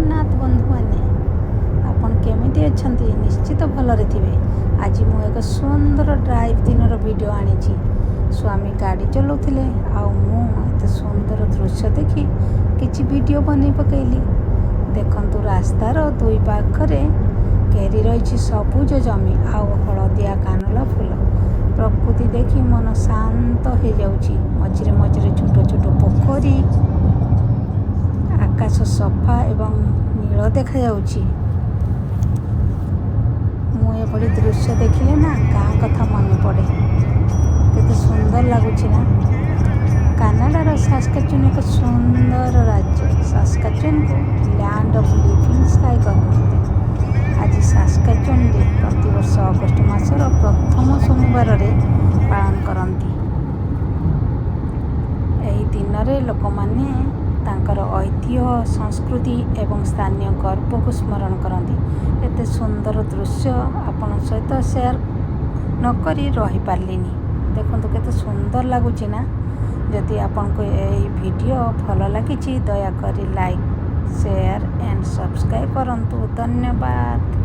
ଜଗନ୍ନାଥ ବନ୍ଧୁମାନେ। ଆପଣ କେମିତି ଅଛନ୍ତି? ନିଶ୍ଚିତ ଭଲରେ ଥିବେ। ଆଜି ମୁଁ ଏକ ସୁନ୍ଦର ଡ୍ରାଇଭ୍ ଦିନର ଭିଡ଼ିଓ ଆଣିଛି। ସ୍ୱାମୀ ଗାଡ଼ି ଚଲାଉଥିଲେ ଆଉ ମୁଁ ଏତେ ସୁନ୍ଦର ଦୃଶ୍ୟ ଦେଖି କିଛି ଭିଡ଼ିଓ ବନେଇ ପକାଇଲି। ଦେଖନ୍ତୁ, ରାସ୍ତାର ଦୁଇ ପାଖରେ ଘେରି ରହିଛି ସବୁଜ ଜମି ଆଉ ହଳଦିଆ କାନୁଲା ଫୁଲ। ପ୍ରକୃତି ଦେଖି ମନ ଶାନ୍ତ ହେଇଯାଉଛି। ମଝିରେ ମଝିରେ ଛୋଟ ଛୋଟ ପୋଖରୀ। ଆକାଶ ସଫା ଏବଂ ନୀଳ ଦେଖାଯାଉଛି। ମୁଁ ଏଭଳି ଦୃଶ୍ୟ ଦେଖିଲେ ନା ଗାଁ କଥା ମନେ ପଡ଼େ। କେତେ ସୁନ୍ଦର ଲାଗୁଛି ନା? କାନାଡ଼ାର ସାସ୍କାଚୁନ୍ ଏକ ସୁନ୍ଦର ରାଜ୍ୟ। ସାସ୍କାଚୁନ୍କୁ ଲ୍ୟାଣ୍ଡ ଅଫ୍ ଲିଭିଂ ସ୍କାଇ କହନ୍ତି। ଆଜି ସାସ୍କାଚୁନ୍ ଡେ ପ୍ରତିବର୍ଷ ଅଗଷ୍ଟ ମାସର ପ୍ରଥମ ସୋମବାରରେ ପାଳନ କରନ୍ତି। ଏହି ଦିନରେ ଲୋକମାନେ ତାଙ୍କର ଐତିହ୍ୟ, ସଂସ୍କୃତି ଏବଂ ସ୍ଥାନୀୟ ଗର୍ବକୁ ସ୍ମରଣ କରନ୍ତି। ଏତେ ସୁନ୍ଦର ଦୃଶ୍ୟ ଆପଣଙ୍କ ସହିତ ସେୟାର ନକରି ରହିପାରିଲିନି। ଦେଖନ୍ତୁ, କେତେ ସୁନ୍ଦର ଲାଗୁଛି ନା? ଯଦି ଆପଣଙ୍କୁ ଏହି ଭିଡ଼ିଓ ଭଲ ଲାଗିଛି, ଦୟାକରି ଲାଇକ୍, ସେୟାର ଆଣ୍ଡ ସବସ୍କ୍ରାଇବ୍ କରନ୍ତୁ। ଧନ୍ୟବାଦ।